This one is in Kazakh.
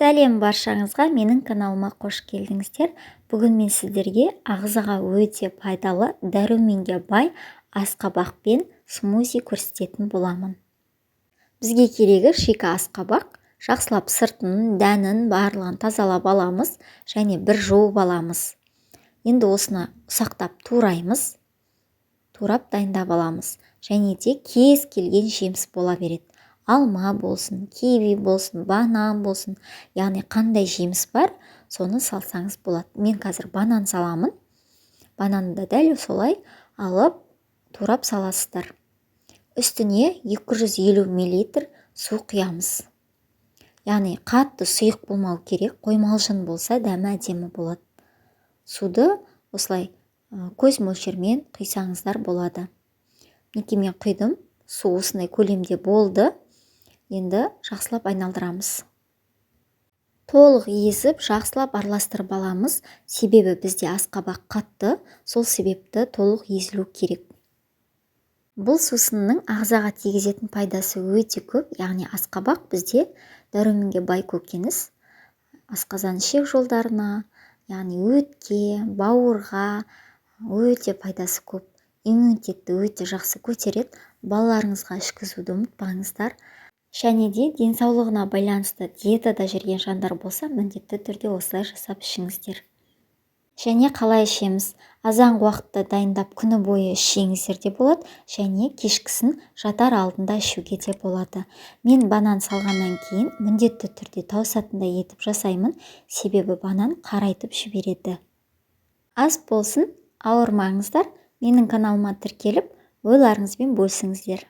Сәлем баршаңызға! Менің каналыма қош келдіңіздер! Бүгін мен сіздерге ағзаға өте пайдалы, дәруменге бай асқабақпен смузи көрсететін боламын. Бізге керегі шикі асқабақ. Жақсылап сыртын, дәнін, барлығын тазалап аламыз және бір жуып аламыз. Енді осыны ұсақтап тураймыз, турап дайындап аламыз. Және де кез келген жеміс бола береді: алма болсын, киви болсын, банан болсын, яғни қандай жеміс бар, соны салсаңыз болады. Мен қазір банан саламын. Бананды да дәл солай алып, турап саласыздар. Үстіне 250 мл су құямыз, яғни қатты сұйық болмау керек, қоймалжың болса, дәмі әдемі болады. Суды осылай көз мөлшермен құйсаңыздар болады. Мінекей, мен құйдым, су осындай көлемде болды. Енді жақсылап айналдырамыз, толық езіп, жақсылап араластырып аламыз, себебі бізде асқабақ қатты, сол себепті толық езілу керек. Бұл сусынның ағзаға тигізетін пайдасы өте көп, яғни асқабақ бізде дәруменге бай көкөніс, асқазан ішек жолдарына, яғни өтке, бауырға өте пайдасы көп, иммунитетті өте жақсы көтереді. Балаларыңызға ішкізуді ұмытпаңыздар. Және де денсаулығына байланысты диетада жүрген жандар болса, міндетті түрде осылай жасап ішіңіздер. Және қалай ішеміз? Азанғы уақытта дайындап, күні бойы ішсеңіздер де болады және кешкісін жатар алдында ішуге де болады. Мен банан салғаннан кейін міндетті түрде тауысатындай етіп жасаймын, себебі банан қарайтып жібереді. Ас болсын, ауырмаңыздар! Менің каналыма тіркеліп, ойларыңызбен бөлісіңіздер.